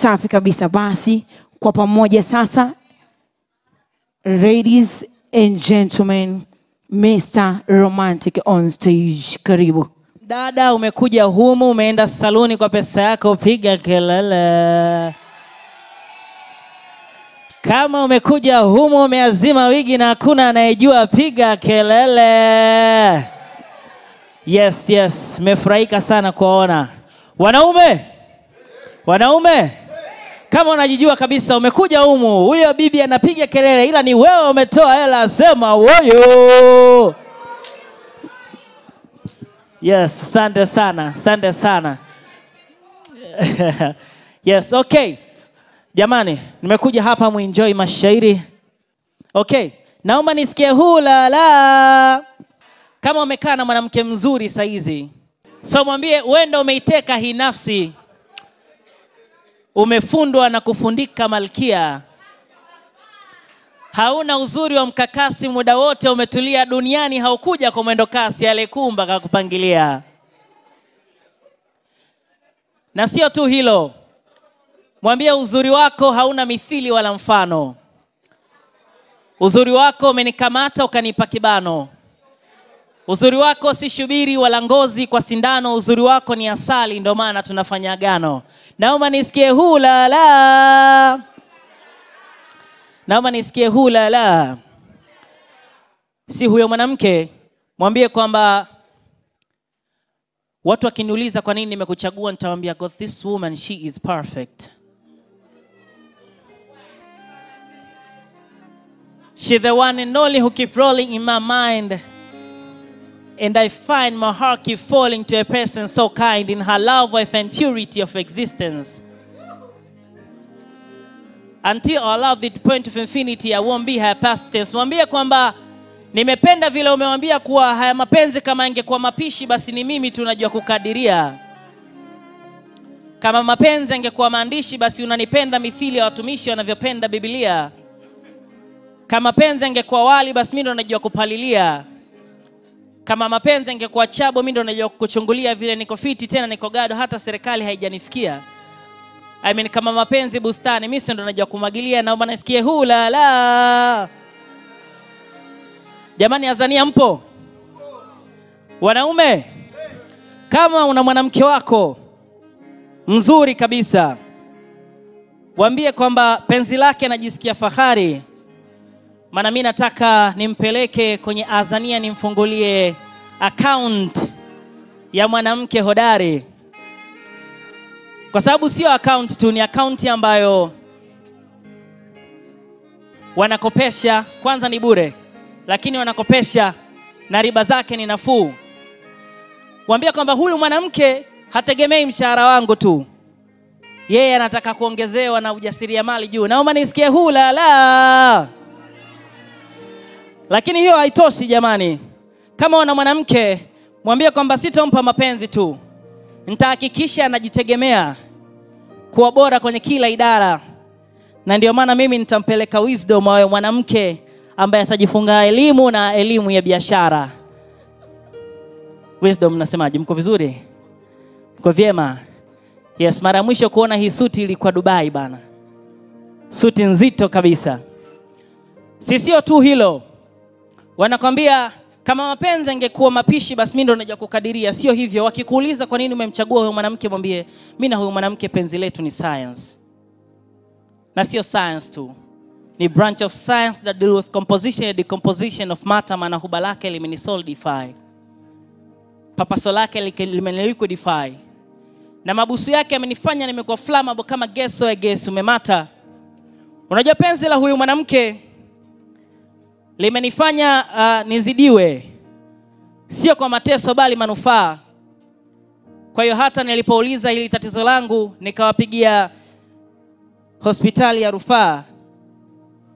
Safi kabisa. Basi kwa pamoja sasa, ladies and gentlemen, Mr. Romantic on stage. Karibu. Dada, umekuja humu, umeenda saluni kwa pesa yako, piga kelele. Kama umekuja humu umeazima wigi na hakuna anayejua, piga kelele. Yes, yes, nimefurahika sana kuwaona. Wanaume? Wanaume? Kama unajijua kabisa umekuja humu, huyo bibi anapiga kelele ila ni wewe umetoa hela, sema woyo. Yes, asante sana, asante sana. Yes, okay. Jamani, nimekuja hapa muenjoy mashairi. Okay, naomba nisikie hula la. Kama umekaa na mwanamke mzuri saizi, so mwambie wewe ndio umeiteka hii nafsi. Umefundwa na kufundika malkia. Hauna uzuri wa mkakasi, muda wote umetulia duniani, haukuja kwa mwendo kasi, aliyekumba akakupangilia. Na sio tu hilo, mwambie uzuri wako hauna mithili wala mfano. Uzuri wako umenikamata ukanipa kibano. Uzuri wako si shubiri wala ngozi kwa sindano. Uzuri wako ni asali, ndio maana tunafanya agano. Naomba nisikie hula la. Naomba nisikie hula la. Si huyo mwanamke, mwambie kwamba watu wakiniuliza kwa nini nimekuchagua, nitawaambia God, this woman, she is perfect. She the one and only who keep rolling in my mind. And I find my heart keep falling to a person so kind. In her love, I find purity of existence. Until I love the point of infinity, I won't be her past tense. Mwambie kwamba nimependa vile umewambia kuwa haya mapenzi kama ingekuwa mapishi basi ni mimi tunajua kukadiria. Kama mapenzi angekuwa maandishi basi unanipenda mithili ya watumishi wanavyopenda Biblia. Kama penzi angekuwa wali basi mimi ndo najua kupalilia. Kama mapenzi angekuwa chabo mimi ndo najua kukuchungulia, vile niko fiti tena niko gado hata serikali haijanifikia. I mean, kama mapenzi bustani mimi ndo najua kumwagilia. Naomba nisikie hula la. Jamani, Azania mpo? Wanaume, kama una mwanamke wako mzuri kabisa, waambie kwamba penzi lake anajisikia fahari. Maana mimi nataka nimpeleke kwenye Azania nimfungulie account ya mwanamke hodari. Kwa sababu sio account tu, ni account ambayo wanakopesha, kwanza ni bure, lakini wanakopesha na riba zake ni nafuu. Waambie kwamba huyu mwanamke hategemei mshahara wangu tu, yeye anataka kuongezewa na ujasiriamali juu. Naomba nisikie hula la. Lakini hiyo haitoshi jamani. Kama una mwanamke, mwambie kwamba sitompa mapenzi tu, nitahakikisha anajitegemea, kuwa bora kwenye kila idara. Na ndio maana mimi nitampeleka Wisdom awe mwanamke ambaye atajifunga elimu na elimu ya biashara. Wisdom, nasemaje? Mko vizuri? Mko vyema? Yes, mara mwisho kuona hii suti ilikuwa Dubai bana. Suti nzito kabisa. Sio tu hilo. Wanakwambia kama mapenzi angekuwa mapishi basi mimi ndo najua kukadiria. Sio hivyo. Wakikuuliza kwa nini umemchagua huyo mwanamke, mwambie mimi na huyo mwanamke penzi letu ni science. Na sio science tu, ni branch of science that deal with composition and decomposition of matter. Maana huba lake limenisolidify, papaso lake limeniliquidify, na mabusu yake amenifanya nimekuwa flammable kama geso ya gesi umemata. Unajua penzi la huyu mwanamke limenifanya nizidiwe, sio kwa mateso bali manufaa. Kwa hiyo hata nilipouliza hili tatizo langu nikawapigia hospitali ya rufaa,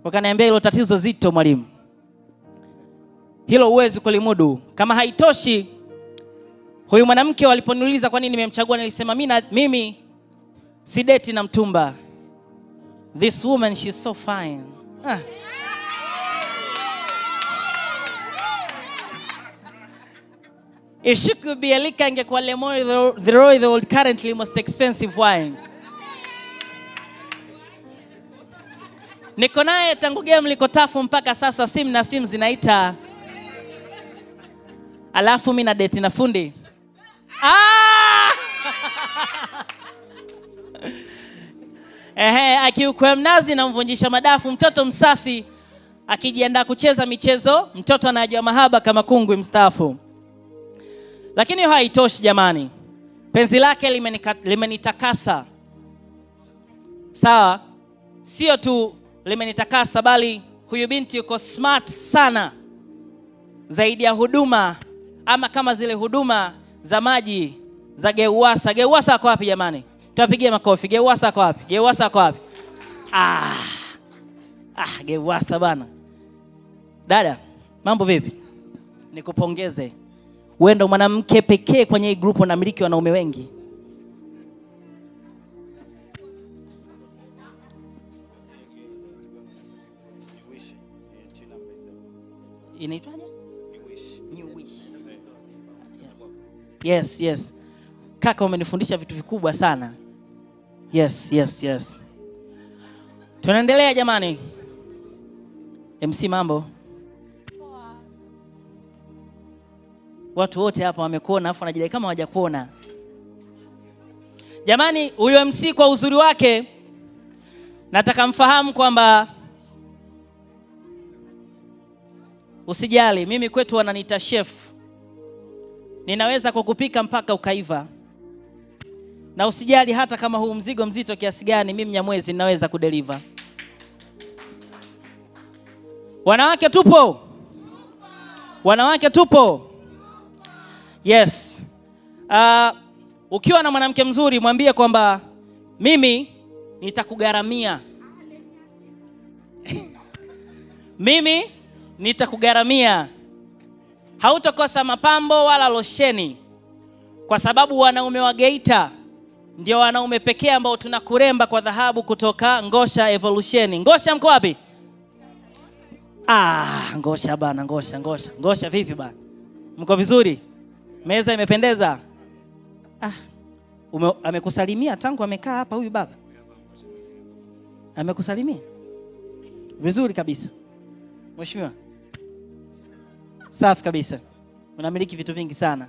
wakaniambia hilo tatizo zito mwalimu, hilo huwezi kulimudu. Kama haitoshi, huyu mwanamke waliponiuliza kwa nini nimemchagua, nilisema mimi si date na mtumba. This woman, she's so fine. Ah. If she could be a liquor, angekuwa Lemon the Roy, the world currently most expensive wine. Niko naye tangu game liko tafu mpaka sasa, simu na simu zinaita. Alafu mimi na date na fundi. Ah! Ehe, akiukwe mnazi na mvunjisha madafu, mtoto msafi akijiandaa kucheza michezo, mtoto anajua mahaba kama kungwi mstaafu. Lakini hiyo haitoshi jamani. Penzi lake limenitakasa. Sawa? Sio tu limenitakasa bali huyu binti yuko smart sana. Zaidi ya huduma ama kama zile huduma za maji za Geuwasa. Geuwasa ako wapi jamani? Tuwapigie makofi. Geuwasa ako wapi? Geuwasa ako wapi? Geuwasa bana. Dada, mambo vipi? Nikupongeze. Wewe ndo mwanamke pekee kwenye hii group unamiliki wanaume wengi. Inaitwaje? New Wish. Yes, yes. Kaka umenifundisha vitu vikubwa sana. Yes, yes, yes. Tunaendelea jamani. MC mambo. Watu wote hapa wamekuona afu wanajidai kama hawajakuona. Jamani, huyo MC kwa uzuri wake nataka mfahamu kwamba usijali, mimi kwetu wananiita chef. Ninaweza kukupika mpaka ukaiva. Na usijali hata kama huu mzigo mzito kiasi gani, mimi Mnyamwezi ninaweza kudeliver. Wanawake tupo? Wanawake tupo? Yes. Ukiwa na mwanamke mzuri mwambie kwamba mimi nitakugharamia. Mimi nitakugharamia. Hautakosa mapambo wala losheni. Kwa sababu wanaume wa Geita ndio wanaume pekee ambao tunakuremba kwa dhahabu kutoka Ngosha Evolution. Ngosha mko wapi? Ngosha bana, Ngosha, Ngosha. Ngosha vipi bana? Mko vizuri? Meza imependeza? Amekusalimia tangu amekaa hapa huyu baba? Amekusalimia? Vizuri kabisa. Mheshimiwa. Safi kabisa. Unamiliki vitu vingi sana.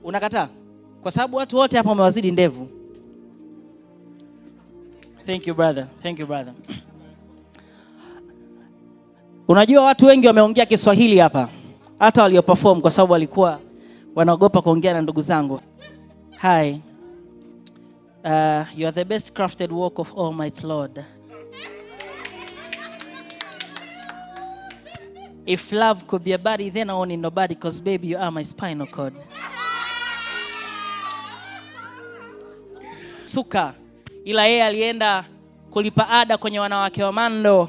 Unakataa? Kwa sababu watu wote hapa wamewazidi ndevu. Thank you brother. Thank you brother. Unajua watu wengi wameongea Kiswahili hapa. Hata walio perform kwa sababu walikuwa wanaogopa kuongea na ndugu zangu. Hi. You are the best crafted work of Almighty Lord. If love could be a body, then I won't need nobody, because baby, you are my spinal cord. Suka, ila yeye alienda kulipa ada kwenye wanawake wa Mando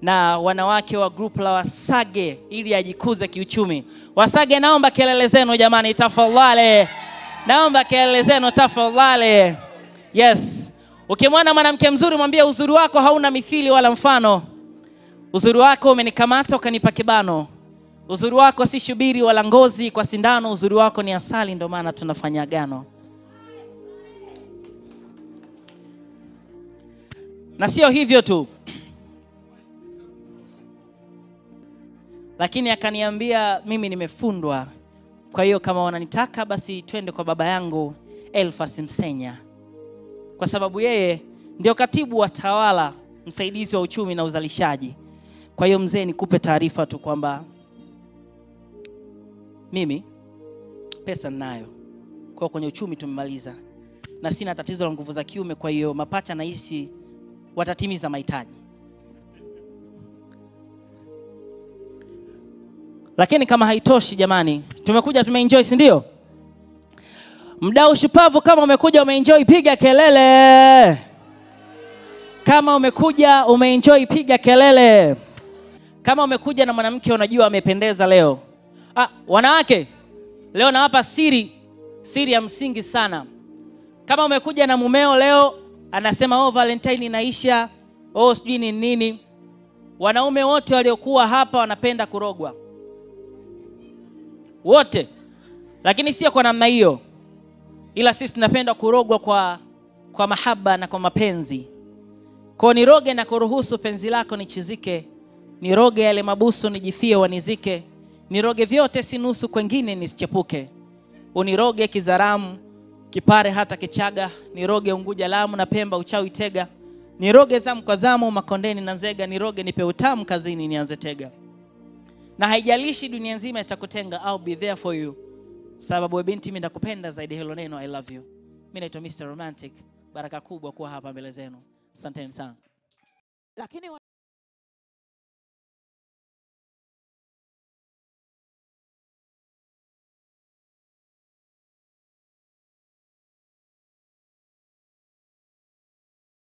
na wanawake wa group la Wasage ili ajikuze kiuchumi. Wasage, naomba kelele zenu jamani, tafadhali. Naomba kelele zenu tafadhali. Yes. Ukimwona mwanamke mzuri mwambie uzuri wako hauna mithili wala mfano. Uzuri wako umenikamata ukanipa kibano. Uzuri wako si shubiri wala ngozi kwa sindano. Uzuri wako ni asali, ndio maana tunafanya agano. Na sio hivyo tu. Lakini akaniambia mimi nimefundwa. Kwa hiyo kama wananitaka basi twende kwa baba yangu Elfas Msenya. Kwa sababu yeye ndio katibu wa tawala, msaidizi wa uchumi na uzalishaji. Kwa hiyo mzee, nikupe taarifa tu kwamba mimi pesa ninayo. Kwa kwenye uchumi tumemaliza. Na sina tatizo la nguvu za kiume, kwa hiyo mapacha naishi watatimiza mahitaji. Lakini kama haitoshi jamani, tumekuja tumeenjoy, si ndio? Mdau shupavu, kama umekuja umeenjoy piga kelele. Kama umekuja umeenjoy piga kelele. Kama umekuja na mwanamke unajua amependeza leo. Wanawake, leo nawapa siri, siri ya msingi sana. Kama umekuja na mumeo leo anasema oh Valentine inaisha, oh sijui ni nini. Wanaume wote waliokuwa hapa wanapenda kurogwa. Wote. Lakini sio kwa namna hiyo. Ila sisi tunapenda kurogwa kwa mahaba na kwa mapenzi. Kwa niroge na kuruhusu penzi lako nichizike, niroge yale mabusu nijifie wanizike, niroge vyote sinusu kwengine nisichepuke. Uniroge Kizaramu, Kipare hata Kichaga, niroge Unguja Lamu na Pemba uchawi Tega, niroge zamu kwa zamu Makondeni na Nzega, niroge nipe utamu kazini nianze tega. Na haijalishi dunia nzima itakutenga, I'll be there for you. Sababu we binti mimi nakupenda zaidi, hilo neno I love you. Mimi naitwa Mr. Romantic, baraka kubwa kuwa hapa mbele zenu. Asanteni sana. Lakini